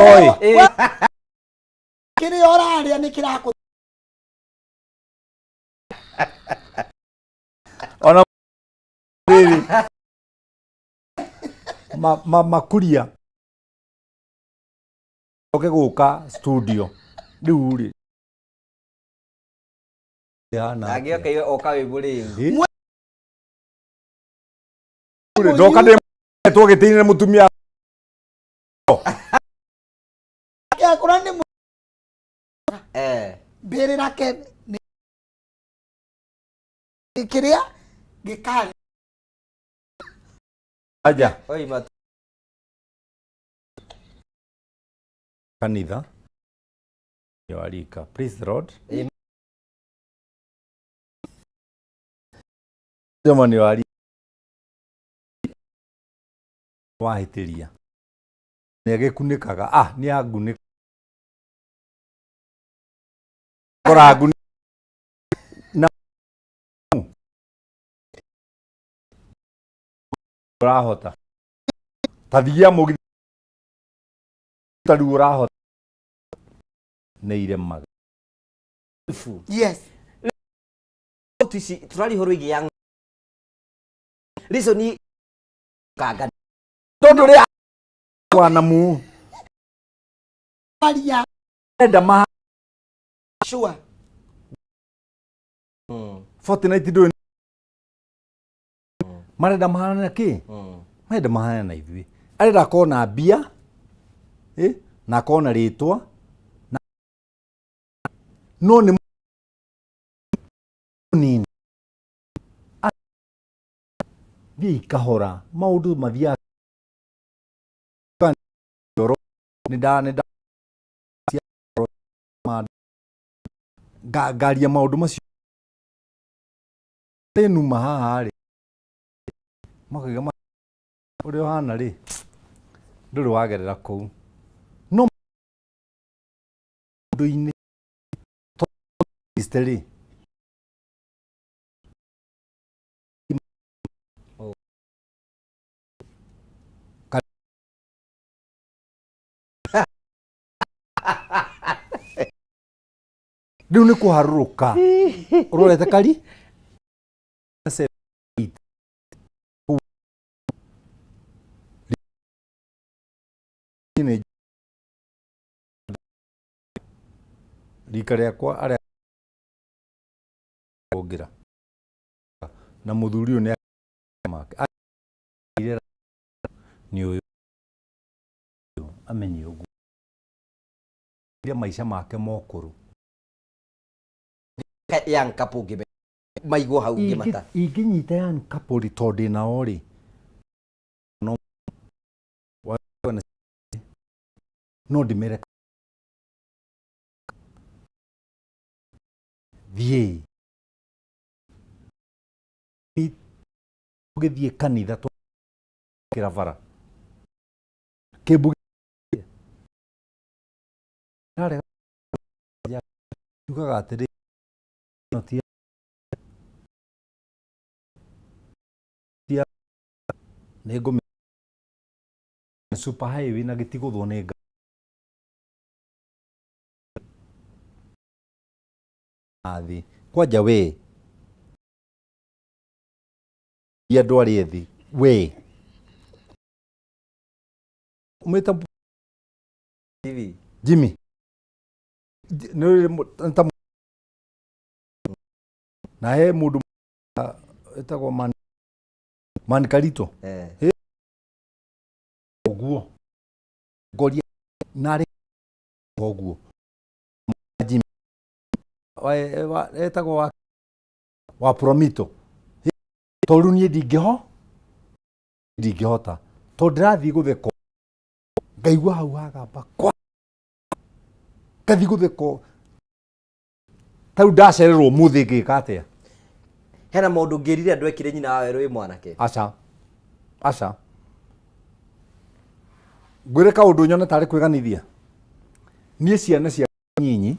Ũtoĩ. Kĩrĩa ũrarĩa nĩ kĩrakũ. Ona rĩrĩ makuria oke gũka studio rĩu rĩ ĩhana atĩa? Angĩoka iwe oka wĩ mũrĩu. Ĩ? Rĩ, ndoka ndĩ two gĩtĩ-inĩ na mũtumia. Akũra nĩ mbĩrĩra ke nĩ kĩrĩa gĩkarĩ. Aja. Oima. Kanitha warika, praise the Lord. Amen. Jamani, wari wahĩtĩria nĩ agĩkunĩkaga, ah, nĩ angunĩka kora nguni na ũrahota ta thigia mũgithi ta rĩu ũrahota nĩ iremaga. Yes. Ici tũraria ũhoro wĩgiĩ young reason kanga. Tondũ rĩ wanamu. Aria. Enda ma. Sure. Fortnite ndũĩ marenda mahana na kĩ, marenda mahana na ithuĩ, arenda akorwo na mbia, na akorwo na rĩtwa na no nĩ nini thiĩ kahora maũndũ mathiaga nĩ nda ngaria maũndũ macio numa haha rĩ makauga ũrĩa ũhana rĩ ndũrĩ wagerera kũu no maũndũ-inĩ rĩ. Rĩu nĩ kũharũrũka ũrorete kari 7, 8. Nĩ rika rĩakwa arĩa kũngĩra na mũthuri ũyũ nĩ make nĩ ũyũ amenye ũguo maica make mokũrũ. Young couple ngĩme maigwo hau ngĩmata. Ingĩnyita young couple tondũ ndĩ nao rĩ no no ndĩmere thiĩi tũgĩthiĩ kanitha twakĩra bara kĩmbu yugaga atĩrĩ ĩno ti nĩ ngũmĩ super highway na gĩtigũthwo nĩ ngari thĩ kwanja we andũ arĩa ethĩ we umĩte TV. Jimmy nĩ ta na he mũndũ ĩtagwo man man Karito. Ũguo ngoria narĩ ũguo Jimmy etagwo wa Promito tondũ niĩ ndingĩhota tondũ ndĩrathiĩ gũthekwo ngaigua hau hagamba kwa ngathiĩ gũthekwo ta rĩu ndacererwo mũthĩ ngĩka atĩa? Hena maũndũ ngĩrire andũ ekire nyina wa werũ wĩ mwanake. Aca, aca, ngwĩre kaũndũ nyone tarĩ kwĩganithia niĩ ciana cia nyinyi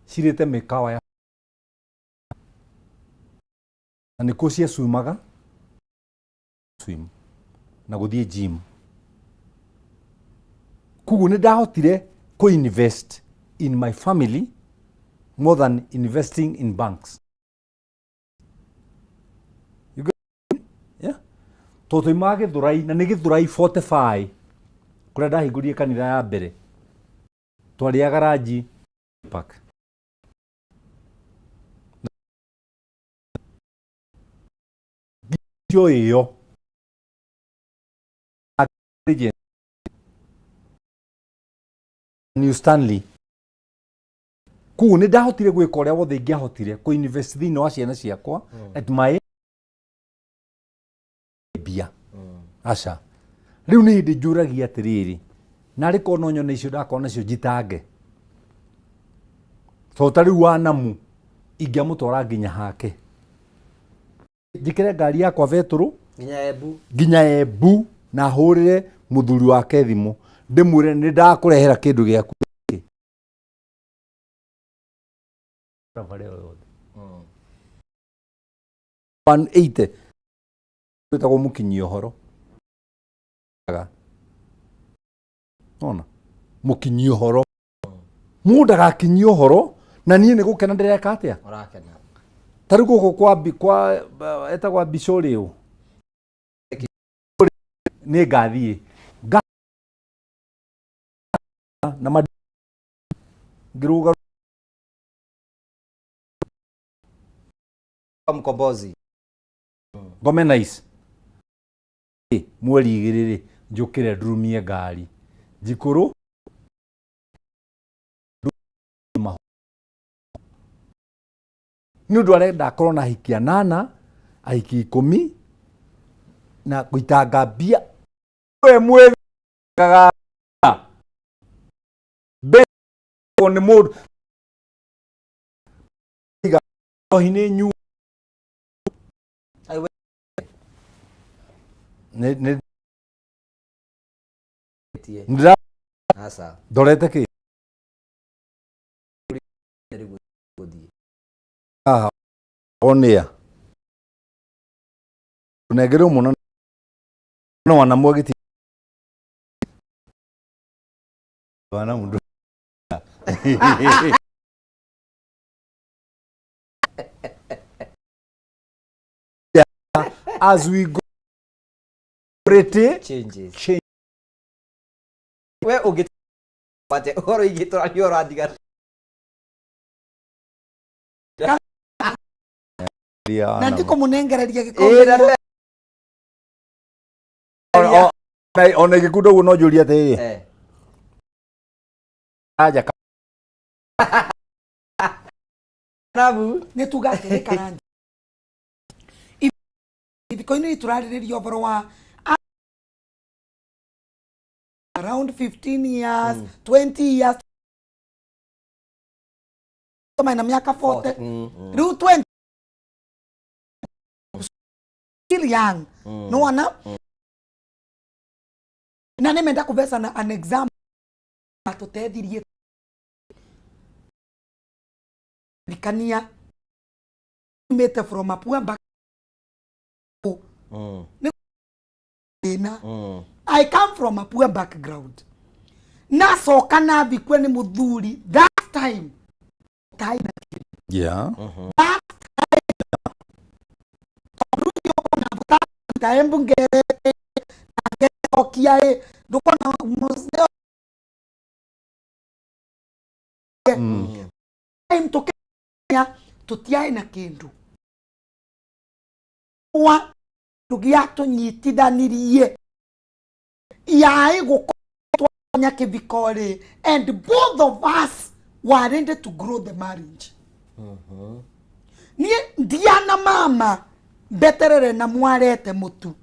cirĩte mĩkawa ya na nĩkuo ciacumaga swim na gũthiĩ gym. Koguo nĩ ndahotire kũ invest in my family more than investing in banks. You get me? Yeah. Tondũ twaumaga Gĩthũrai, na nĩ Gĩthũrai 45 kũrĩa ndahingũrire kanitha ya mbere. Twarĩaga ranji park. Cio ĩyo New Stanley. Koguo nĩ ndahotire gwĩka ũrĩa wothe ingĩahotire kũ invest thĩinĩ wa ciana ciakwa at my mbia. Aca. Rĩu nĩ hĩndĩ njũragia atĩrĩrĩ, narĩ korwo no nyone icio ndakorwo nacio njitange. Tondũ ta rĩu wanamu ingĩamũtwara nginya hake. Njĩkĩre ngari yakwa betũrũ nginya Embu. Nginya Embu na hũrĩre mũthuri wake thimũ ndĩmwĩre nĩ ndakũrehera kĩndũ gĩaku thabarĩ o yothe. 180 wĩtagwo mũkinyi ũhoro, ona mũkinyi ũhoro, mũndũ ndagakinyie ũhoro na niĩ nĩ gũkena ndĩreka atĩa? Ũrakena. Ta rĩu gũkũ kwa kwa etagwo Bishori ũ nĩ ngathiĩ na ngĩrũga. Kwa Mkombozi. Ngome nice mweri 2 rĩ, njũkĩre ndurumie ngari njikũrũ nĩ ũndũ arenda akorwo na ahiki 8, ahiki 10 na gũitanga mbia we mwĩgaga mbeca nĩ mũndũ njohi nĩ nyu nĩ Tie. Ndĩra Aca. Ndorete kĩ? Rĩu gũthiĩ. Haha onĩa nengere mũno no wanamwe gĩti wana mũndũ. As we go pretty changes change. We ũngĩ atĩa ũhoro ingĩ tũraria ũrandiga? Na ndikũmũnengereria gĩkombe. Ĩĩ, na Ona gĩkundo ũguo no njũrie atĩrĩrĩ, anja. Nabu. Nĩ tuga atĩrĩ, Karanja, ithiko-inĩ tũrarĩrĩria ũhoro wa around 15 years, 20 years, mena mĩaka 40 rĩu, 20, still young, nĩwona na nĩ menda kũvecana an example atũtethirie rikania mĩte from a poor back thĩna. I come from a poor background. Nacoka nathikwe nĩ mũthuri that time time that time embu ngerete na ngecokia ĩ ndũkona mũthee time tũkenya tũtiarĩ na kĩndũ wa gĩatũnyitithanirie yaĩ gũkorwo twanya kĩbiko rĩ, and both of us were ready to grow the marriage. Niĩ ndiana mama mbeterere na mwarete mũtu,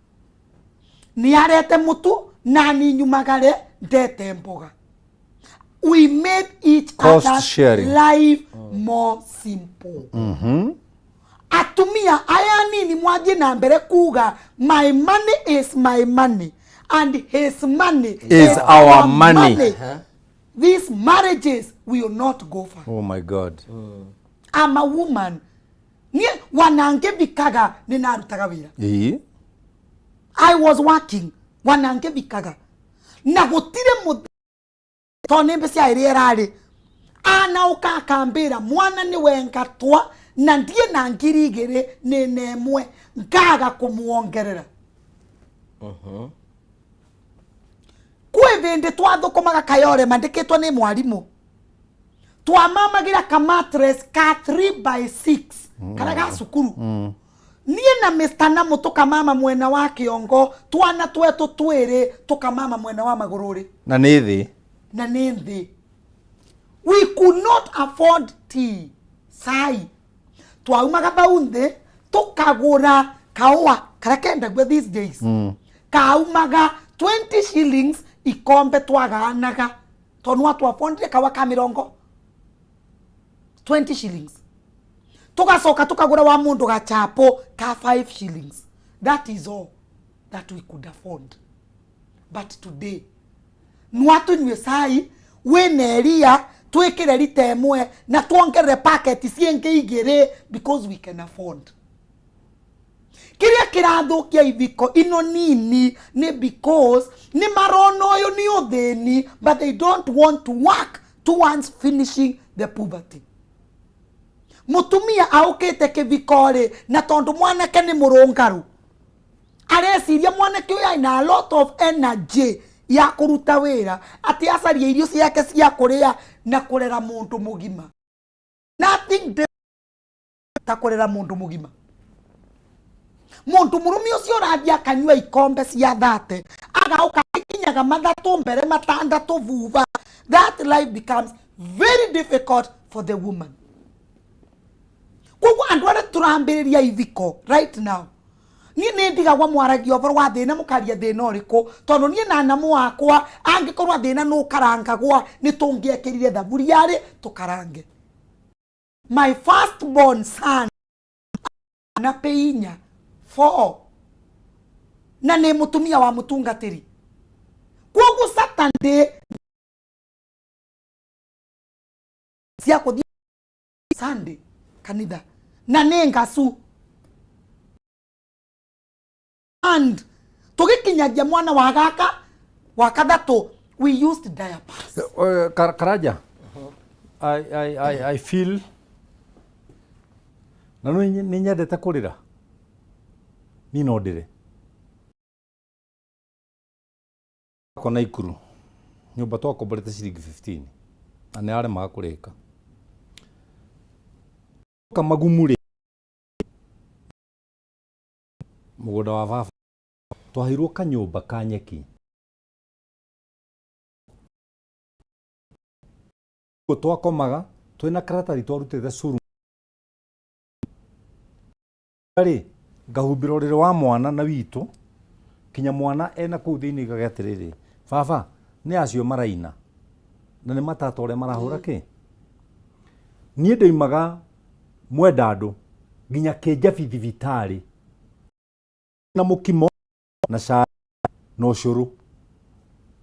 nĩ arete mũtu na ni nyumagare ndete mboga. We made each Cost other's sharing. life more simple. Atumia aya nini mwathiĩ na mbere kuga my money is my money and his money is our money. These marriages will not go far. Oh my God. I'm a woman. Niĩ wanangĩthikaga nĩ narutaga wĩra. I was working wanangĩthikaga na gũtirĩ mũthenya. Tondũ nĩ mbeca ĩrĩa ĩrarĩ ana ũka akambĩra mwana nĩ wengatwa na ndiĩ na 2000 nĩ na ĩmwe ngaga kũmuongerera. Kwĩ vĩndĩ twathũkũmaga kayore mandĩkĩtwo nĩ mwarimũ, twamamagira ka mattress ka 3 by 6 karĩa ga cukuru. Niĩ na Mr. Namu tũkamama mwena wa kĩongo, twana twetũ twĩrĩ tũkamama mwena wa magũrũ rĩ. Na nĩ thĩ. Na nĩ thĩ. We could not afford tea, cai. Twaumaga bau nthĩ tũkagũra kaũa karĩa kendagio these days, kaumaga 20 shillings ikombe. Twagaanaga tondũ no twabondire kaũa ka mĩrongo 20 shillings, tugacoka tukagura wa mundu gachapo ka 5 shillings. That is all that we could afford. But today nwatunyue cai wĩna iria, twĩkĩre rita ĩmwe na tuongerere packet ciĩngĩ igĩrĩ because we can afford. Kĩrĩa kĩrathũkia ithiko ino nini nĩ because nĩ marona ũyũ nĩ ũthĩni, but they don't want to work towards finishing the poverty. Mũtumia aũkĩte kĩviko rĩ, na tondũ mwanake nĩ mũrũngaru, areciria mwanake ũyũ aina a lot of energy ya kũruta wĩra atĩ acarie irio ciake cia kũrĩa na kũrera mũndũ mũgima. Nothing ta kũrera mũndũ mũgima. Mũndũ mũrũme ũcio ũrathiĩ akanyua ikombe cia thate, agaũka akinyaga mathatũ mbere matandatũ vuva. That life becomes very difficult for the woman. Koguo andũ arĩa tũrambĩrĩria ithiko right now, niĩ nĩ ndigagwa mwaragia ũhoro wa thĩna, mũkaria thĩna ũrĩkũ? Tondũ niĩ na namu wakwa, angĩkorwo thĩna nĩ ũkarangagwa, nĩ tũngĩekĩrire thaburia rĩ tũkarange. My first born son na peinya four na nĩ mũtumia wa mũtungatĩri. Koguo Saturday cia kũthiĩ Sunday kanitha na nĩ ngacu and tũgĩkinyagia mwana wa gaka wa kathatũ, we used diapers. Karaja, I feel na nĩ nĩ nyendete kũrĩra, niĩ no ndĩre. Akwa Naikuru nyũmba twakomborete ciringi 15 na nĩ aremaga kũrĩka kamagumu rĩ mũgũnda wa baba, twaheirwo kanyũmba ka nyeki. Ũguo twakomaga twĩna karatathi twarutĩte curu rĩ, ngahumbĩra ũrĩrĩ wa mwana na witũ kinya mwana ena kũu thĩinĩ igage atĩrĩrĩ, "Baba, nĩ acio maraina na nĩ matata ũrĩa marahũra kĩ." Niĩ ndoimaga Mwendandũ nginya Kĩnjabi thibitarĩ na mũkimo na cai na ũcũrũ,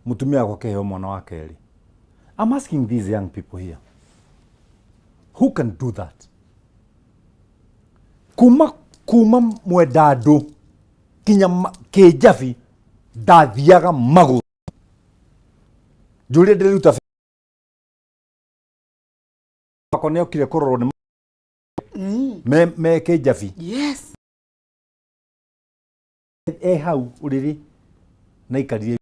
mũtumia wakwa akĩheo mwana wa kerĩ. I'm asking these young people here who can do that, kuma Mwendandũ kinya Kĩnjabi ndathiaga magũrũ. Njũrire ndĩruta wakwa nĩ okire kũrorwo nĩ me Kĩnjabi. E hau ũrĩrĩ na ikarire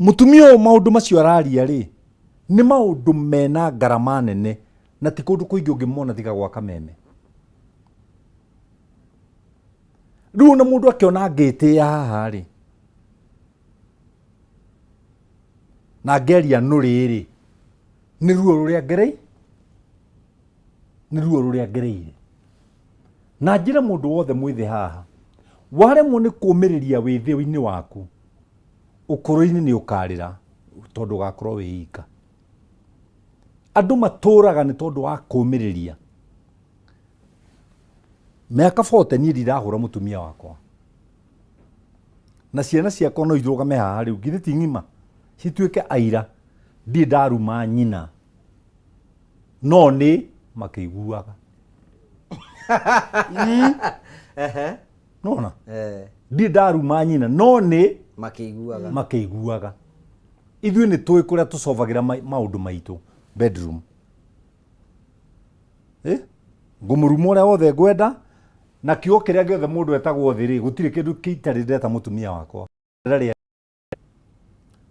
mũtumia ũyũ. Maũndũ macio araria rĩ, nĩ maũndũ mena ngarama nene na ti kũndũ kũingĩ ũngĩmona tiga gwa Kameme. Rĩu ona mũndũ akĩona ngĩtĩĩa haha rĩ na ngeria nũrĩ rĩ, nĩ ruo rũrĩa ngerei, nĩ ruo rũrĩa ngereire. Na njĩre mũndũ wothe mwĩthĩ haha, waremwo nĩ kũmĩrĩria wĩthĩ-inĩ waku, ũkũrũ-inĩ nĩ ũkarĩra tondũ ũgakorwo wĩ ika. Andũ matũraga nĩ tondũ wa kũmĩrĩria. Mĩaka 40 niĩ ndirahũra mũtumia wakwa na ciana ciakwa no irũgame haha rĩu, githĩ ti ng'ima cituĩke aira? Ndirĩ ndaruma nyina, no nĩ makĩiguaga. Nona. Ndirĩ ndaruma nyina, no nĩ makĩiguaga. Makĩiguaga. Ithuĩ nĩ tũĩ kũrĩa tũcovagĩra maũndũ maitũ bedroom. Eh? Ngũmũruma ũrĩa wothe ngwenda, na kiugo kĩrĩa gĩothe mũndũ etagwo thĩ rĩ, gũtirĩ kĩndũ kĩitarĩ ndeta mũtumia wakwa. Rĩrĩa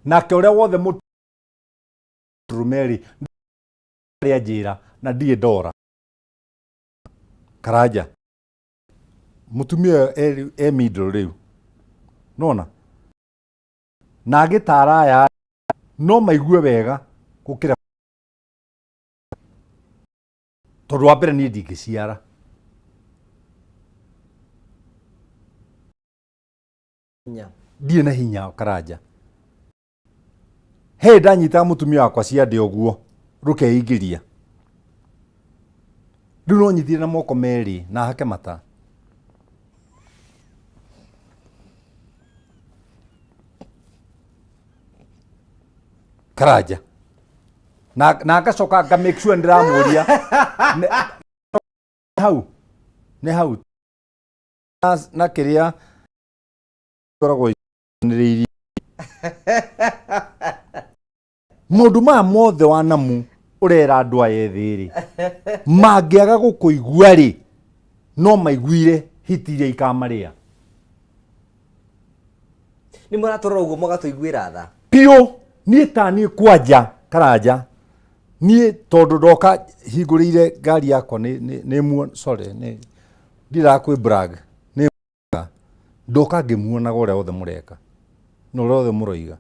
nake ũrĩa wothe mũndũrũme rĩ, rĩa njĩra na ndirĩ ndora. Karanja. Mũtumia ũyũ e middle rĩu. Nona? Na agĩtara aya no maigue wega gũkĩra, tondũ wa mbere niĩ ndingĩciara. Hinya. Ndirĩ na hinya, Karanja. He ndanyitaga mũtumia wakwa ciande ũguo rũkeingĩria. Rĩu no nyitire na moko merĩ na hake mata. Karanja. Na ngacoka nga make sure ndĩramũria hau nĩ hau na kĩrĩa koragwo nĩrĩirie maũndũ maya mothe wa namu ũrera andũ aya ethĩ rĩ, mangĩaga gũkũigua rĩ, no maiguire hiti iria ikamarĩa. Nĩ mũratũrora ũguo mũgatũiguĩra tha. Biũ. Niĩ ta niĩ kwanja, Karanja, niĩ tondũ ndoka hingũrĩire ngari yakwa nĩ muo, sorry, nĩ ndiraga kwĩ brag, nĩ ndoka ngĩmuonaga ũrĩa wothe mũreka na ũrĩa wothe mũroiga,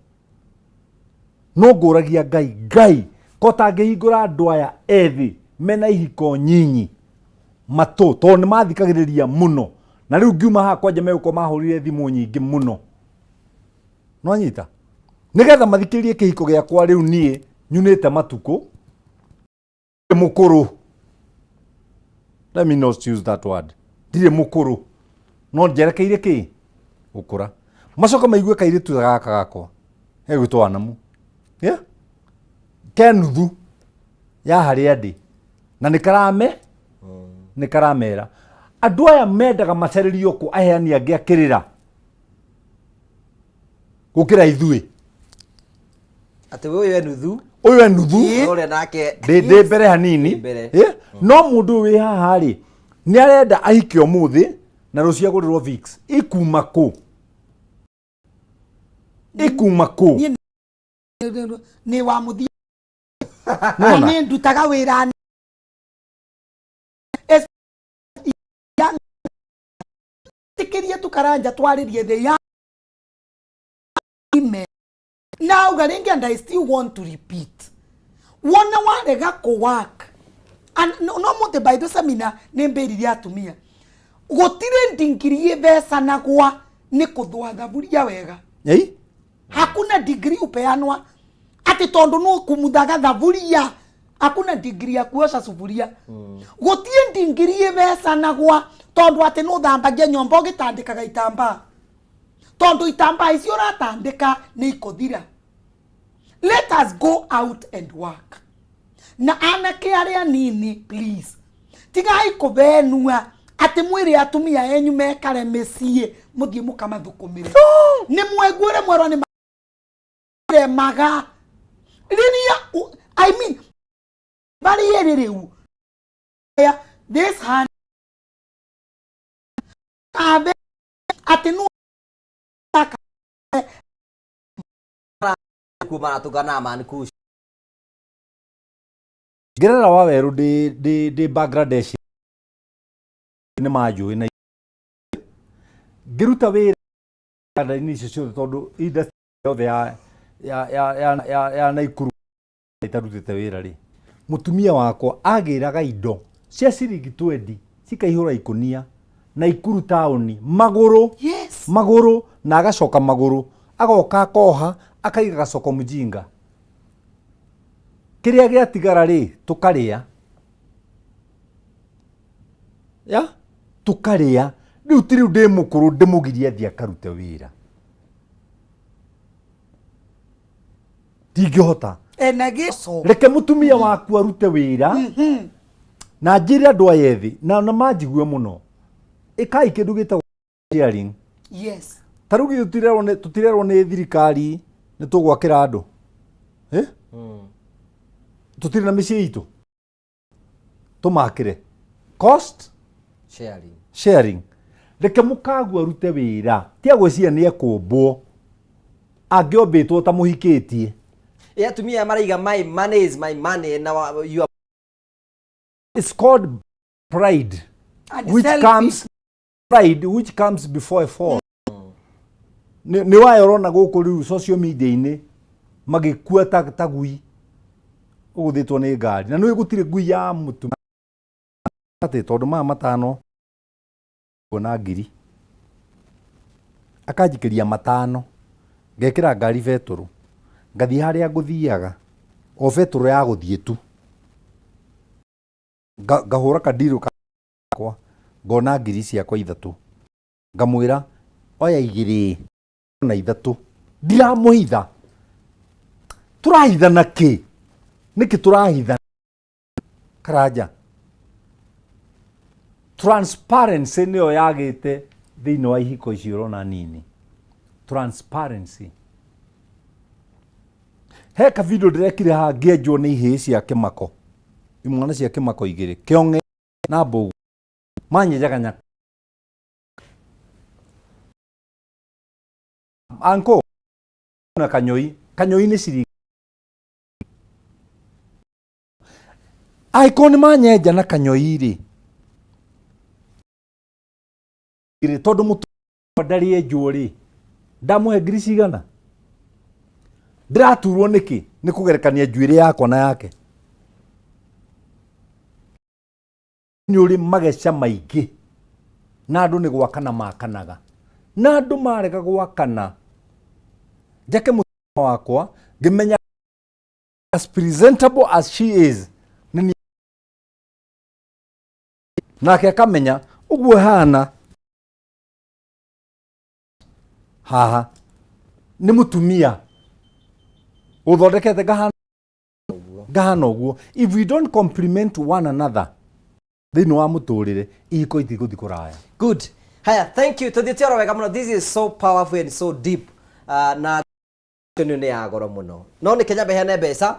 no ngũragia Ngai, Ngai ko tangĩhingũra andũ aya ethĩ mena ihiko nyinyi matũ, tondũ nĩ mathikagĩrĩria mũno, na rĩu ngiuma haha kwanja megũkorwo mahũrire thimũ nyingĩ mũno, nwanyita, nĩgetha mathikĩrĩrie kĩhiko gĩakwa. Rĩu niĩ nyunĩte matukũ mũkũrũ, let me not use that word, ndirĩ mũkũrũ, no njerekeire kĩ gũkũra. Macoka maigue kairĩtu gaka gakwa gegwĩtwo Anamu, yeah? Ke nuthu ya harĩa ndĩ na nĩ karame nĩ karamera. Andũ aya mendaga macererio kũ aheani angĩ akĩrĩra gũkĩra ithuĩ. Atĩ ũyũ e nuthu. Ũyũ e nuthu. Ũrĩa nake ndĩ mbere hanini. Ndĩ mbere. No mũndũ ũyũ wĩ haha rĩ, nĩ arenda ahike ũmũthĩ na rũciũ agũrĩrwo Vicks. Ikuma kũ? Ikuma kũ? Niĩ nĩ wa mũthia na Nona? nĩ ndutaga wĩra tikirie tu, Karanja, twarĩrie the young men. Nauga rĩngĩ, and I still want to repeat, wona warega kũ work and no mũthĩ by the seminar nĩ mbĩrire atumia gũtirĩ ndingiri ĩthecanagwa nĩ kũthũa thaburia wega. Ei? Hakuna degree upeanwa ati tondu no kumuthaga thaburia. Hakuna degree ya kuosha sufuria. Gutie ndingiri ithecanagwa tondu ati no thambagia nyomba ugitandikaga itambaa, tondu itambaa icio uratandika ni ikuthira. Let us go out and work. Na anake aria nini, please, tigai kuvenua ati mwire atumia enyu mekare mĩciĩ mũthiĩ mũkamathukumĩre. Nĩ mwaiguire mwerwo nĩ remaga rĩrĩa I mean barĩ ĩrĩ rĩu ya this hand abe atĩ no Kuo maratũngana man kush. Ngĩrera wa werũ ndĩ Bangladesh nĩ manjũĩ na ngĩruta wĩra kanda-inĩ icio ciothe, tondũ industry yothe ya Naikuru ĩtarutĩte wĩra rĩ, mũtumia wakwa agĩraga indo cia ciringi 20 cikaihũra ikũnia Naikuru taũni magũrũ. Magũrũ, na agacoka magũrũ, agoka akoha, akaiga gacoko mjinga, kĩrĩa gĩatigara rĩ, tũkarĩa ya tũkarĩa. Rĩu ti rĩu ndĩ mũkũrũ ndĩmũgirie athiĩ akarute wĩra, ndingĩhota. Ena gĩco. Reke mũtumia waku arute wĩra. Na njĩre andũ aya ethĩ na manjigue mũno, ĩkai kĩndũ gĩtagwo sharing. Yes. Ta rĩu githĩ tũtirerwo nĩ thirikari nĩ tũgwakĩra andũ, eh? Tũtirĩ na mĩciĩ itũ tũmakĩre cost sharing. Sharing. Reke mũkagu arute wĩra, tia gwĩciria nĩ ekũmbwo angĩombĩtwo ta mũhikĩtie. Ĩ atumia aya maraiga, "My money is my money," na you are It's called pride And which selfish. comes, pride which comes before a fall. Nĩ wayo ũrona gũkũ rĩu social media-inĩ magĩkua ta gui ũgũthĩtwo nĩ ngari, na nĩ gũtirĩ ngui ya mũtumia atĩ tondũ maya matano kuona ngiri akanjikĩria matano, ngekĩra ngari betũrũ, ngathiĩ harĩa ngũthiaga, o betũrũ ya gũthiĩ tu. Ngahũra kandirũ kakwa, ngona ngiri ciakwa ithatũ, ngamwĩra oya igĩrĩ na ithatũ, ndiramũhitha. Tũrahithana kĩ? Nĩkĩ tũrahitha? Karanja, transparency nĩyo yagĩte thĩinĩ wa ihiko ici ũrona nini. Transparency. He ka video ndĩrekire haha ngĩenjwo nĩ ihĩĩ cia kĩmako, imwana cia kĩmako igĩrĩ, kĩong'e na mbũgu, manyenjaga nya anko na kanyoi. Kanyoi nĩ ciringi. Angĩkorwo nĩ manyenja na kanyoi rĩ, rĩ, tondũ mũtumia ndarĩ enjwo rĩ, ndamũhe ngiri cigana? Ndĩraturwo nĩkĩ nĩ kũgerekania njuĩrĩ yakwa na yake? Nĩ ũrĩ mageca maingĩ na andũ nĩ gwakana makanaga, na andũ marega gwakana njake mũtumia wakwa ngĩmenya as presentable as she is nĩ niĩ, nake akamenya ũguo hana haha nĩ mũtumia ũthondekete ngahana ngahana ũguo. If we don't compliment one another thĩinĩ wa mũtũrĩre, ihiko itigũthiĩ kũraya. Good. Haya, thank you. Tuthiĩte oro wega mũno. This is so powerful and so deep. Na nĩ nĩ ya goro mũno, no nĩ Kenya heane mbeca.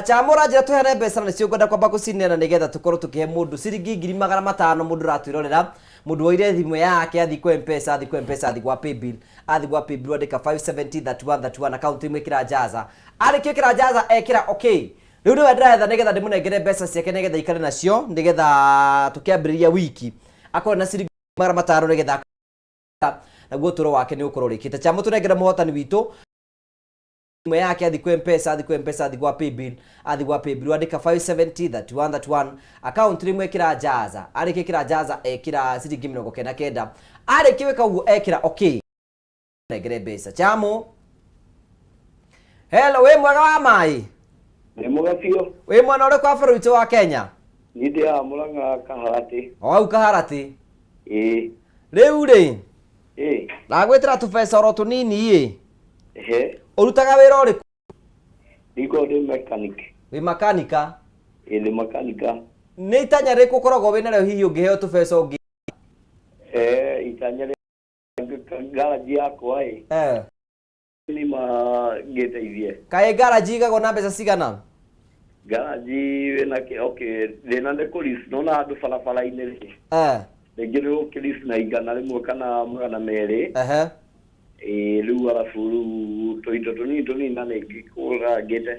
Chamũra njĩra tũheane mbeca na nĩcio ngwenda kwamba gũcineana nĩgetha tũkorwo tũkĩhe mũndũ ciringi 500,000. Mũndũ ũratwĩrorera, mũndũ woire thimũ yake athiĩ kwa Mpesa, athiĩ kwa Mpesa, athiĩ gwa paybill, athiĩ gwa paybill, andĩka 570 31 31, account ĩmwe, ĩkĩra jaza. Arĩkia ĩkĩra jaza, ekĩra okay. Rĩu nĩwe ndĩraetha nĩgetha ndĩmũnengere mbeca ciake, nĩgetha ikare nacio, nĩgetha tũkĩambĩrĩria wiki akorwo na ciringi 500, nĩgetha naguo ũtũro wake nĩ ũkorwo ũrĩkĩte. Chamo, tũnengere mũhotani witũ ĩmwe yake, athiĩ kwa Mpesa, athiĩ kwa Mpesa, athiĩ gwa paybill, athiĩ gwa paybill, andĩka 570 31 31, account rĩmwe, ĩkĩra jaza. Arĩkia ĩkĩra jaza, ekĩra ciringi 99. Arĩkia gwĩka ũguo, ekĩra okay. Nengere mbeca. Chamo, hello, wĩ mwega wa maĩ? Nĩ mwega biũ. Wĩ mwena ũrĩkũ wa bũrũri witũ wa Kenya? Niĩ ndĩ haha Mũrang'a, Kaharatĩ. O hau Kaharatĩ? Ĩĩ. Rĩu rĩ, Ĩĩ. ndagwĩtĩra tũbeca oro tũnini ĩ. Ehe. Ũrutaga wĩra ũrĩkũ? Ndiko ndĩ mechanic. Wĩ makanika? Ĩĩ, ndĩ makanika. Nĩ itanya rĩkũ ũkoragwo wĩ narĩo hihi ũngĩheo tũbeca ũngĩ? Itanya rĩa garaji yakwa ĩ, nĩ ma ngĩteithie. Kaĩ garaji igagwo na mbeca cigana? Garaji wĩna kĩ, okay, thĩna nĩ kũ nona handũ barabara-inĩ rĩ, rĩngĩ nĩ ũkĩ na 100 kana 200. Ĩĩ, rĩu arabu rĩu tũindo tũnini tũnini na nĩ ngĩkũra ngĩte.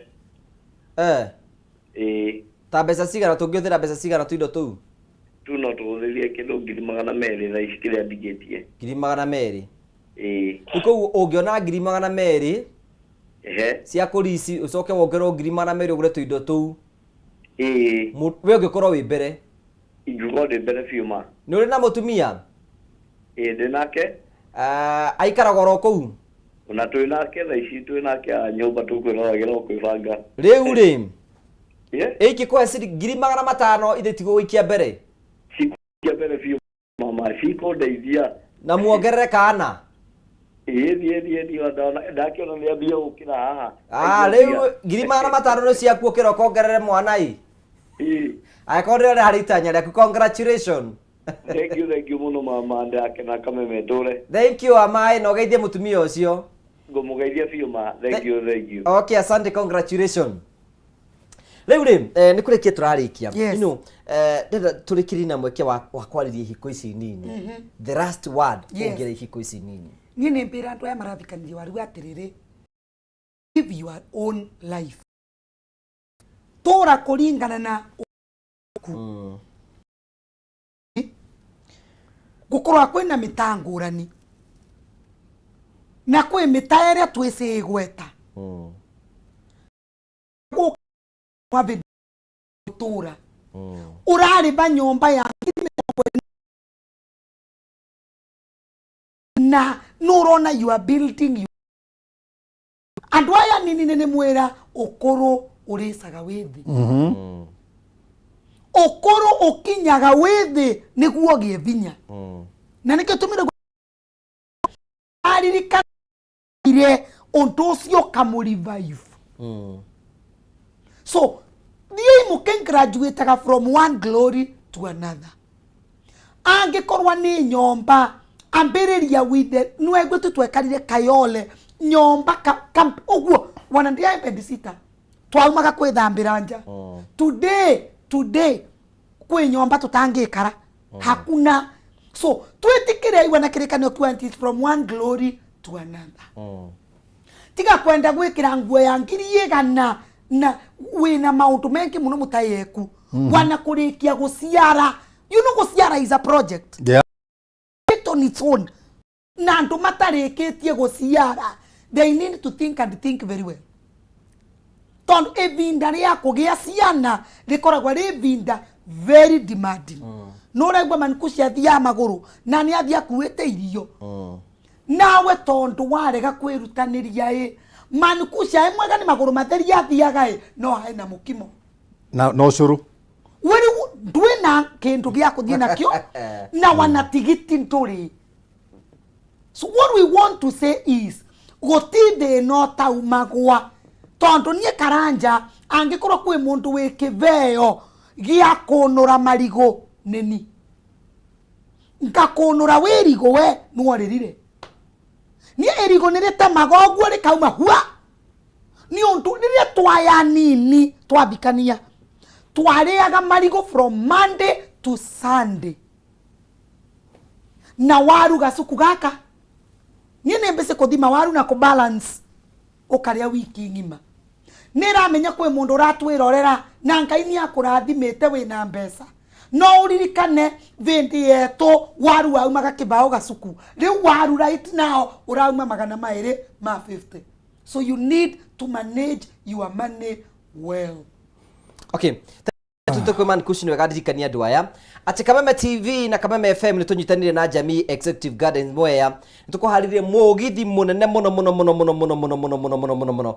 Ĩĩ. Ta mbeca cigana tũngĩhũthĩra, mbeca cigana tũindo tũu? Tu no tũhũthĩrie kĩndũ 200,000 thaa ici kĩrĩa ndigĩtie. 200,000? Ĩĩ. Rĩu koguo ũngĩona 200,000 cia kũrici, ũcoke wongererwo 200,000 ũgũre tũindo tũu, we ũngĩkorwo wĩ mbere? Ingĩkorwo ndĩ mbere biũ ma. Nĩ ũrĩ na mũtumia? Ĩĩ, ndĩ nake. Ah, aikaraga oro kũu? Ona twĩ nake thaa ici, twĩ nake haha nyũmba tũkwĩroragĩra o kwĩbanga. Rĩu rĩ, Ĩĩ. ĩingĩkũhe ciringi 500,000 ithe tigũgũikia mbere? Cikũikia mbere biũ mama, cikũndeithia. Na muongerere kana? Ĩĩ thiĩ thiĩ thiĩ, ndakĩona nĩ ambia gũkĩra haha. Ah, rĩu 500,000 nĩ ciaku, ũkĩra ũkongerere mwana ĩ. Ĩĩ. Angĩkorwo ndĩrona harĩ itanya rĩaku, congratulation. Thank you, thank you muno mama, ndakena Kameme ndure. Thank you amae, na ũgeithie mũtumia ũcio. Ngũmũgeithia biũ ma. Thank you, thank you. Okay, asante, congratulations. Rĩu rĩ, nĩ kũrĩkia tũrarĩkia. Yes. You know, ndĩrenda tũrĩkĩrie na mweke wa kwarĩria ihiko ici nini. The last word. Yes. Ũngĩra ihiko ici nini. Niĩ nĩ mbĩra andũ aya marathikanĩria waru atĩrĩrĩ, live your own life, tũra kũringana na gũkorwo kwĩna mĩta ngũrani na kwĩ mĩta ĩrĩa twĩcĩgweta gũtũra ũrarĩba nyũmba ya 40,000 na nũrona you are building you andũ aya nini nĩ mwĩra ũkũrũ ũrĩcaga wĩ thĩ, ũkũrũ ũkinyaga wĩ thĩ nĩguo ũgĩe vinya, na nĩkĩo tũmire aririkanire ũndũ ũcio ũkamũ-revive. So thiĩi mũkĩ-graduateaga from one glory to another. Angĩkorwo nĩ nyomba, ambĩrĩria with the nĩwaigua tu twekarire Kayole nyomba ka, ũguo wana ndiae bedsitter, twaumaga kwĩthambĩra nja. Today kwĩ nyomba tũtangĩkara hakuna. So twĩtĩkĩre igua na kĩrĩkanĩro kiuga it is from one glory to another. Tiga kwenda gwĩkĩra nguo ya 100,000 na wĩna maũndũ maingĩ mũno mũtayeku wana kũrĩkia gũciara. You know, gũciara is a project it on its own, na andũ matarĩkĩtie gũciara, they need to think and think very well, tondũ ivinda rĩa kũgĩa ciana rĩkoragwo rĩ ivinda very demanding. No ũraigua manikuci athiaga magũrũ na nĩ athiĩ akuĩte irio, nawe tondũ warega kwĩrutanĩria ĩ manikuci aĩ mwega nĩ magũrũ matheri athiaga ĩ no aĩ na mũkimo na ũcũrũ. We rĩu ndwĩna kĩndũ gĩa kũthiĩ nakĩo na wana tigiti ndũrĩ. So what we want to say is gũti thĩna ũtaumagwa, tondũ niĩ Karanja angĩkorwo kwĩ mũndũ wĩ kĩveo gĩa kũnũra marigũ nĩni ngakũnũra wĩ rigũ we nĩworĩrire. Niĩ ĩrigũ nĩ rĩtemaga ũguo rĩkauma hua, nĩ ũndũ rĩrĩa twaya nini twathikania twarĩaga marigũ from Monday to Sunday na waru gacuku gaka. Niĩ nĩ mbĩcĩ kũthima waru na kũbalance ũkarĩa wiki ng'ima. Nĩ ramenya kwĩ mũndũ ũratwĩrorera na Ngai nĩ akũrathimĩte wĩna mbeca, no ũririkane vĩndĩ yetũ waru waumaga kĩbaũ gacuku. Rĩu waru right now ũrauma 250, so you need to manage your money well. Okay, tute kwĩ man kushi. Wega ndirikania andũ aya atĩ Kameme TV na Kameme FM nĩ tũnyitanĩire na Jamii Executive Gardens Mwea, nĩ tũkũharĩrie mũgithi mũnene mũno mũno mũno mũno mũno mũno mũno mũno mũno mũno mũno,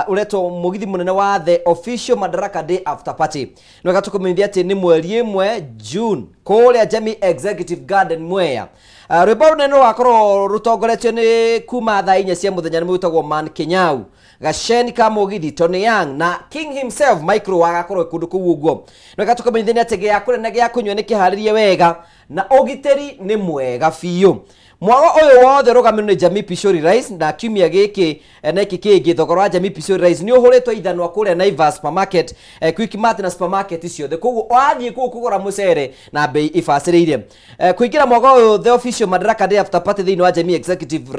ũretwo mũgithi mũnene wa the official Madaraka Day after party. Nĩ wega tũkũmenyithia atĩ nĩ mweri 1 June kũrĩa Jamii Executive Garden Mwea. Rwĩmbo rũnene rũgakorwo rũtongoretio nĩ kuma thaa 4 cia mũthenya nĩ mwĩtagwo Man Kinyau Gaceni ka Mũgithi, Tony Young na King himself Micro agakorwo kũndũ kũu ũguo. Nĩ tũkũmenyithania atĩ gĩa kũrĩa na gĩa kũnyua nĩ kĩharĩrie wega na ũgitĩri nĩ mwega biũ. Mwago ũyũ wothe ũrũgamĩrĩirwo nĩ Jamii Pishori Rice, na kiumia gĩkĩ na gĩkĩ kĩngĩ thogora wa Jamii Pishori Rice nĩ ũhũrĩtwo ithanwa kũrĩa Naivas Supermarket, Quickmart na supermarket ciothe. Koguo wathiĩ kũu kũgũra mũcere na bei ibacĩrĩire. Kũingĩra mwago ũyũ the official Madaraka Day after party thĩinĩ wa Jamii Executive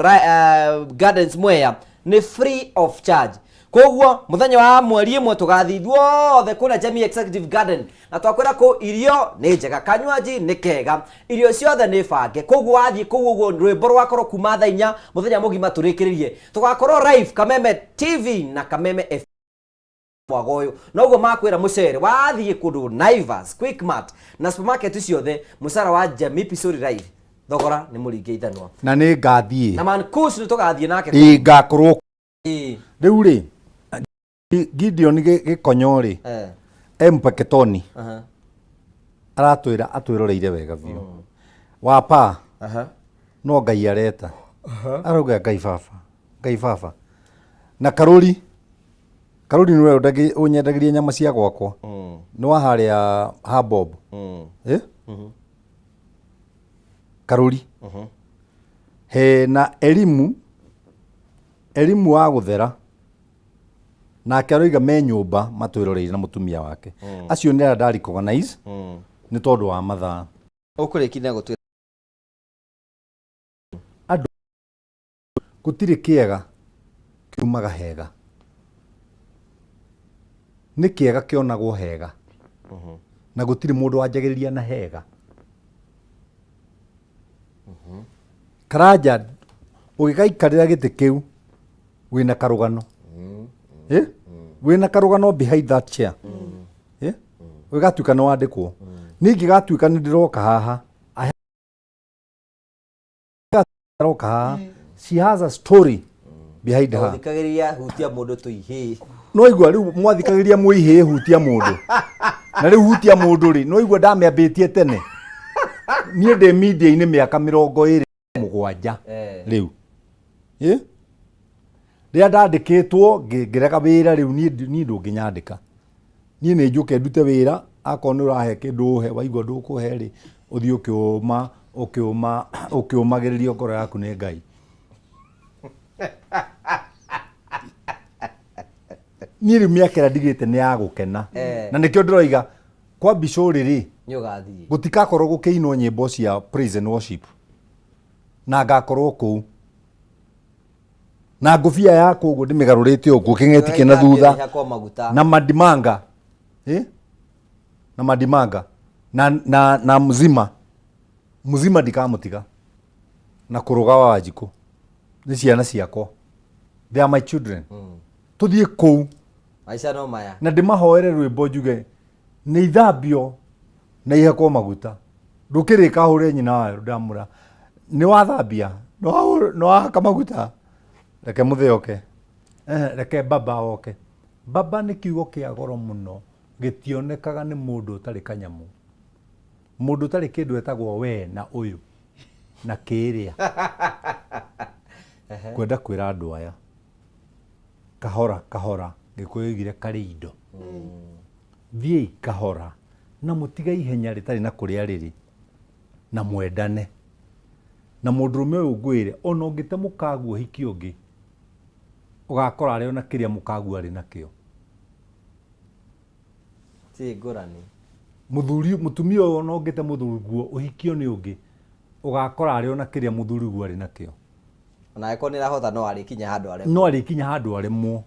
Gardens Mwea nĩ free of charge. Koguo muthenya wa mweri 1 tũgathiĩ ithuothe kũrĩa Jamii Executive Garden, na twakwĩra kũ irio nĩ njega, kanywaji nĩ kega, irio ciothe nĩ bange. Koguo wathiĩ kũu ũguo rwĩmbo rwakorwo kuma thaa 4 mũthenya mũgima tũrĩkĩrĩrie, tũgakorwo live Kameme TV na Kameme FM mwago ũyũ. Noguo makwĩra mũcere wathiĩ kũndũ Naivas, Quickmart na supermarket ciothe, mũcara wa Jamii Pishori Rice thogora nĩ mũringe ithanwa. Na nĩ ngathiĩ. Na man Kush nĩ tũgathiĩ nake. Ĩ, ngakorwo rĩu rĩ Gideon Gĩkonyo rĩ Mpeketoni aratwĩra atwĩroreire wega biũ wapa. No Ngai areta arauga Ngai baba, Ngai baba na Karũri. Karũri nĩwe ũnyendagĩria nyama cia gwakwa, nĩ wa harĩa ha Bob. Eh? Karũri. Hena Elimu, Elimu wa gũthera nake aroiga me nyũmba matwĩroreire na mũtumia wake. Acio nĩ arĩa nda recognize nĩ tondũ wa mathaa. Ũkũrĩkia na gũtwĩra Andũ gũtirĩ kĩega kiumaga hega. Nĩ kĩega kĩonagwo hega. Na gũtirĩ mũndũ wanjagĩrĩria na hega. Karanja ũgĩgaikarĩra gĩtĩ kĩu wĩna karũgano. Eh? Wĩna karũgano behind that chair. Eh? Ũgĩgatuĩka nĩ wandĩkwo. Niĩ ingĩgatuĩka nĩ ndĩroka haha. Aroka haha. She has a story behind her. Thikagĩrĩria hutia mũndũ tũihĩ. No igua rĩu mwathikagĩrĩria mwĩihĩ hutia mũndũ. Na rĩu hutia mũndũ rĩ, no igua ndamĩambĩtie tene. Niĩ ndĩ media-inĩ mĩaka 27 rĩu. Ĩ? Rĩrĩa ndandĩkĩtwo ngĩrega wĩra rĩu niĩ ndũngĩnyandĩka. Niĩ nĩ njũke ndute wĩra, akorwo nĩ ũrahe kĩndũ ũhe, waigua ndũkũhe rĩ, ũthiĩ ũkĩũma, ũkĩũma, ũkĩũmagĩrĩrio ngoro yaku nĩ Ngai. Niĩ rĩu mĩaka ĩrĩa ndigĩte nĩ ya gũkena. Na nĩkĩo ndĩroiga kwa Bicũrĩ rĩ, Nĩ ũgathiĩ. gũtikakorwo gũkĩinwo nyĩmbo cia praise and worship. Na ngakorwo kũu. Na ngũbia yakwa ũguo ndĩmĩgarũrĩte ũguo kĩng'eti kĩna thutha. Hakwo maguta. Na mandimanga. Eh? Na mandimanga. Na mzima. Mzima ndikamũtiga. Na kũrũga wa Wanjikũ. Nĩ ciana ciakwa. They are my children. Tũthiĩ kũu. Maica no maya. Na ndĩmahoere rwĩmbo njuge nĩ ithambio na ihakwo maguta. Ndũkĩrĩka hũre nyina wayo ndamũra. Nĩ wathambia, nĩ wahaka maguta. Reke mũthee oke. Reke baba oke. Baba nĩ kiugo kĩa goro mũno gĩtionekaga nĩ mũndũ ũtarĩ kanyamũ. Mũndũ ũtarĩ kĩndũ etagwo we na ũyũ na kĩrĩa. Kwenda kwĩra andũ aya kahora kahora Gĩkũyũ oigire karĩ indo. Thiĩi kahora na mũtige ihenya rĩtarĩ na kũrĩa rĩrĩ na mwendane. Na mũndũrũme ũyũ ngwĩre ona ũngĩte mũkaguo ũhiki ũngĩ ũgakora arĩ ona kĩrĩa mũkaguo arĩ nakĩo. Ti ngũrani. Mũthuri, mũtumia ũyũ ona ũngĩte mũthuriguo ũhikio nĩ ũngĩ ũgakora arĩ ona kĩrĩa mũthuriguo arĩ nakĩo. Ona angĩkorwo nĩ arahota no arĩkinya handũ aremwo. No arĩkinya handũ aremwo.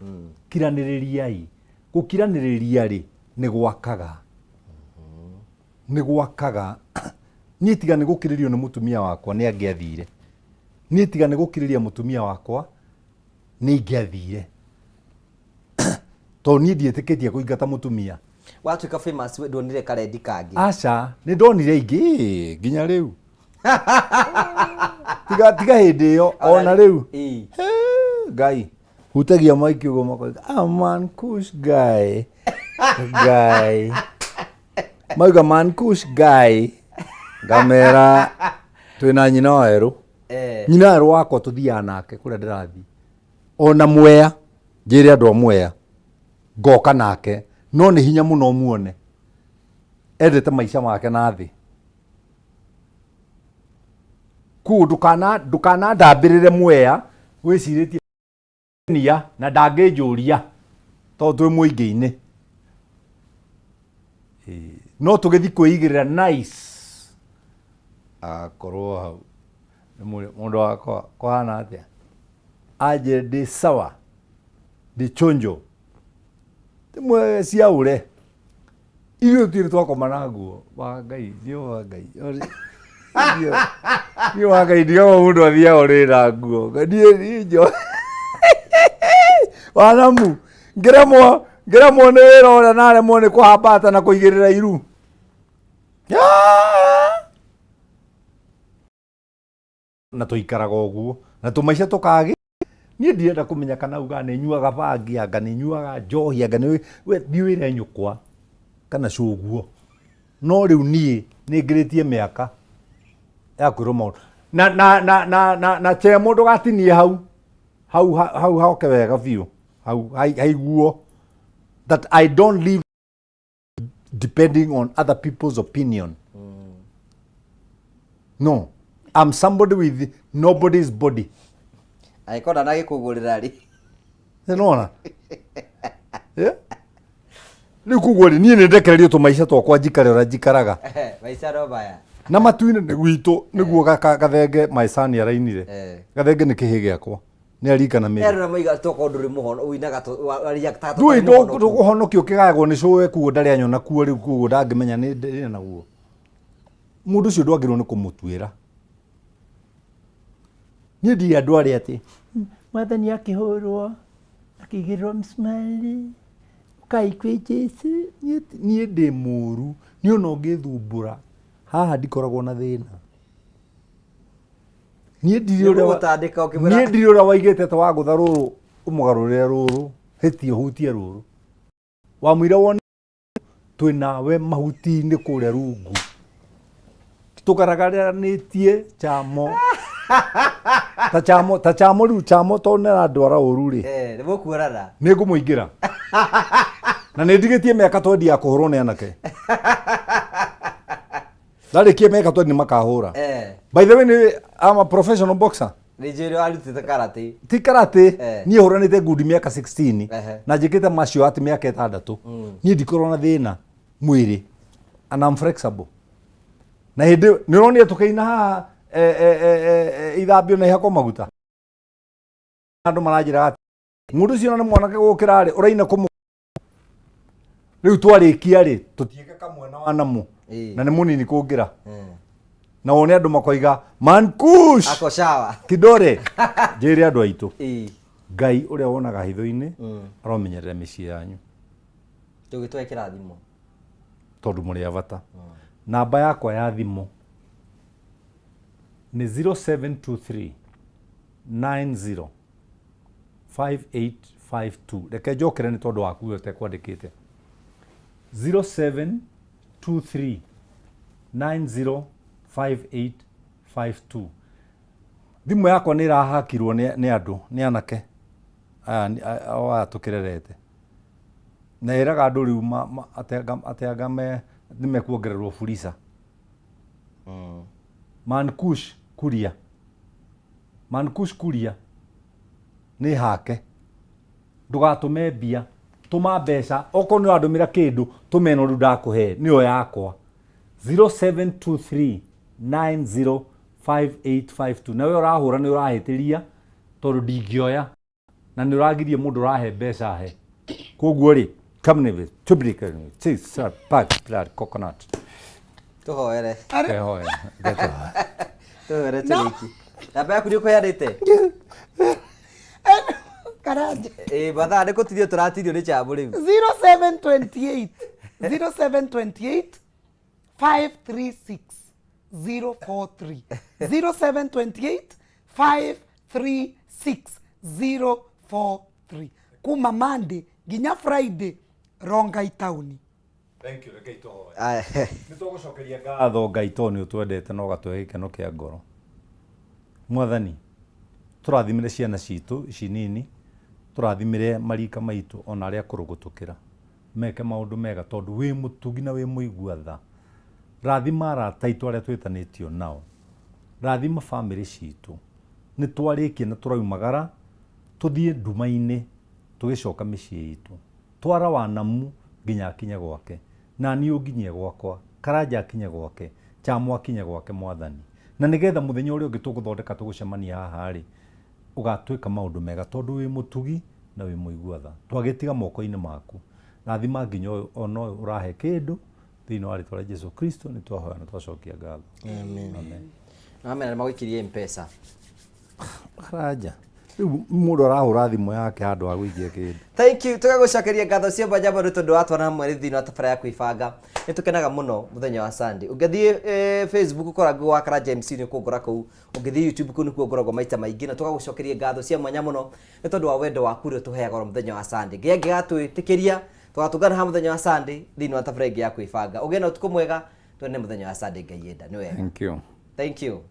Kiranĩrĩriai. Gũkiranĩrĩria rĩ nĩ gwakaga. Nĩ gwakaga. Niĩ tiga nĩ gũkirĩrio nĩ mũtumia wakwa nĩ angĩathire. Niĩ tiga nĩ gũkirĩria mũtumia wakwa nĩ ingĩathire. Tondũ niĩ ndiĩtĩkĩtie kũingata mũtumia. Watuĩka famous ndwonire karendi kangĩ? Aca, nĩ ndonire ingĩ nginya rĩu. Tiga hĩndĩ ĩyo ona rĩu. Ngai hutagia maiki ũguo makoiga, ah, man kush guy. Guy. Mauga man kush guy. Ngamera twĩna nyina wa werũ. Nyina wa werũ wakwa tũthiaga nake kũrĩa ndĩrathiĩ. Ona Mwea, njĩre andũ a Mwea, ngoka nake, no nĩ hinya mũno muone. Endete maica make na thĩ. Koguo ndũkanandambĩrĩre Mwea wĩcirĩtie nia na ndangĩnjũria tondũ twĩ mũingĩ-inĩ. No tũgĩthiĩ kwĩigĩrĩra nice. Agakorwo hau. Mũndũ wakwa kũhana atĩa? Anjĩre ndĩ sawa, ndĩ chonjo. Rĩmwe ciaũre. Ithuĩ tũtirĩ twakoma na nguo. Wa Ngai, niĩ wa Ngai. Niĩ wa Ngai ndigagwo mũndũ athiaga ũrĩrĩ na nguo. Niĩ niĩ njo. Wanamu, ngĩremwo ngĩremwo nĩ wĩra ũrĩa naremwo nĩ kũhambata na kũigĩrĩra iru. Na tũikaraga ũguo na tũmaica tũkagĩ. Niĩ ndirenda kũmenya kana ugaga nĩ nyuaga bangi, anga nĩ nyuaga njohi, anga nĩ we thiĩ wĩre nyũkwa kana cũguo. No rĩu niĩ nĩ ngĩrĩtie mĩaka ya kwĩrwo maũndũ. Na na na na na na che mũndũ gatinie hau. Hau hau hoke wega biũ. Hau haiguo that I don't live depending on other people's opinion. No. I'm somebody with nobody's body. Angĩkorwo ndanagĩkũgũrĩra rĩ. Nĩnona? Yeah? Rĩu koguo rĩ, niĩ nĩ ndekererio tũmaica twakwa njikare ũrĩa njikaraga. Maica no maya. Na matu-inĩ nĩ gwitũ nĩguo gathenge my son arainire. Gathenge nĩ kĩhĩ gĩakwa. Nĩ arika na mĩri. Erũ na moiga tokorwo ndũrĩ mũhono ũinaga reactaga Ndũĩ tũtarĩ mũhonoku. ũhonokio ũkĩgayagwo nĩ cũwe kuo ndarĩ anyona kuo rĩu koguo ndangĩmenya nĩ ndĩ naguo. Mũndũ ũcio ndwagĩrĩirwo nĩ kũmũtuĩra. Niĩ ndirĩ andũ arĩa atĩ mwathani akĩhũrwo akĩigĩrĩrwo mĩcumarĩ ũkai kwĩ Jesu. Niĩ ndĩ mũru, niĩ ona ũngĩthumbũra haha ndikoragwo na thĩna. Niĩ ndirĩ ũrĩa wa- Nĩũgũtandĩka ũkĩmwĩra- niĩ ndirĩ ũrĩa waigĩte atĩ wagũtha rũrũ ũmũgarũrĩre rũrũ hĩtie ũhutie rũrũ. Wamũira wone twĩ nawe mahuti-inĩ kũrĩa rungu tũgaragaranĩtie chamo ta chamo ta chamo rĩu chamo tondũ nĩ arandwara ũru rĩ. Nĩ mũkuonana. Nĩ ngũmũingĩra na nĩ ndigĩtie mĩaka twendi ya kũhũrwo nĩ anake ndarĩkie mĩaka twendi nĩ makahũra. By the way, nĩ I'm a professional boxer. Nĩ njũĩ warutĩte karate. Ti karate. Niĩ hũranĩte ngundi mĩaka 16 na njĩkĩte martial art mĩaka 6. Niĩ ndikorwo na thĩna mwĩrĩ and I'm flexible. Na hĩndĩ nĩ ũronire tũkĩina haha ithambio na ihakwo maguta, andũ maranjĩra atĩ mũndũ ũcio nĩ mwanake gũkĩra rĩ ũraina kũmũ rĩu twarĩkia rĩ tũtiĩke kamwe na wanamu na nĩ mũnini kũngĩra na wone andũ makoiga mankush Ako sawa. Kidore njĩre andũ aitũ Ngai ũrĩa wonaga hitho-inĩ aromenyerera mĩciĩ yanyu. Tũgĩtwae kĩrathimo. Tondũ mũrĩ a bata. Namba yakwa ya thimũ nĩ 0723 90 5852. Reke njokere nĩ tondũ waku we ũtekwandĩkĩte. 0723 90 5852. Thimũ yakwa nĩ ĩrahakirwo nĩ andũ, nĩ anake aya o aya tũkĩrerete, na ĩraga andũ rĩu atĩ anga nĩ mekuongererwo Fuliza. Mankush Kuria, Mankush Kuria nĩ hake. Ndũgatũme mbia, tũma mbeca. Okorwo nĩ ũrandũmĩra kĩndũ, tũma ĩno rĩu ndakũhe nĩyo yakwa, 0723 905852. Na we ũrahũra nĩ ũrahĩtĩria tondũ ndingĩoya na nĩ ũragiria mũndũ ũrahe mbeca he. Koguo rĩ, coconut. Tũhoere. Kehoe. Tũhoere tũrĩki. Namba yaku nĩ ũkũheanĩte? Karanja. Ĩĩ, mathaa nĩ gũtirio tũratirio nĩ chamũ rĩu. 0728 0728 536 043, 0728 536 043, kuma Monday nginya Friday, Rongai taũni. Thank you, reke itũhoe. Aya. Nĩ tũgũcokeria ngatho Ngai tondũ nĩ ũtwendete na ũgatũhe gĩkeno kĩa ngoro. Mwathani, tũrathimĩre ciana citũ ici nini, tũrathimĩre marika maitũ ona arĩa akũrũ gũtũkĩra. Meke maũndũ mega tondũ wĩ mũtugi na wĩ mũigua tha. Rathima arata aitũ arĩa twĩtanĩtio nao. Rathima bamĩrĩ citũ. Nĩ twarĩkia na tũraumagara tũthiĩ nduma-inĩ tũgĩcoka mĩciĩ itũ. Twara wanamu nginya akinye gwake. Na niĩ ũnginyie gwakwa. Karanja akinye gwake. Chamo akinye gwake Mwathani. Na nĩgetha mũthenya ũrĩa ũngĩ tũgũthondeka tũgũcemania haha rĩ, ũgatwĩka maũndũ mega tondũ wĩ mũtugi na wĩ mũigua tha. Twagĩtiga moko-inĩ maku. Rathima nginya ũyũ ona ũyũ ũrahe kĩndũ thĩinĩ wa rĩtwa rĩa Jesu Kristo nĩ twahoya na twacokia ngatho. Amen. Amen. Nĩ magũikirie M-Pesa. Karanja. Rĩu mũndũ arahũra thimũ yake handũ ha gũikia kĩndũ. Thank you. Tũgagũcokeria ngatho cia mwanya mũno tondũ watwana hamwe thĩinĩ wa tabarĩra ya kwĩbanga. Nĩ tũkenaga mũno mũthenya wa Sunday. Ũngĩthiĩ Facebook ũkora wa Karanja MC nĩ ũkũngora kũu. Ũngĩthiĩ YouTube kũu nĩkuo ngoragwo maita maingĩ, na tũgagũcokeria ngatho cia mwanya mũno nĩ tondũ wa wendo waku ũrĩa ũtũheaga oro mũthenya wa Sunday. Ngai angĩgatwĩtĩkĩria tũgatũngana haha mũthenya wa Sunday thĩinĩ wa tabarĩra ĩngĩ ya kwĩbanga. Ũgĩe na ũtukũ mwega, tuonane mũthenya wa Sunday Ngai enda. Nĩ wega. Thank you. Thank you.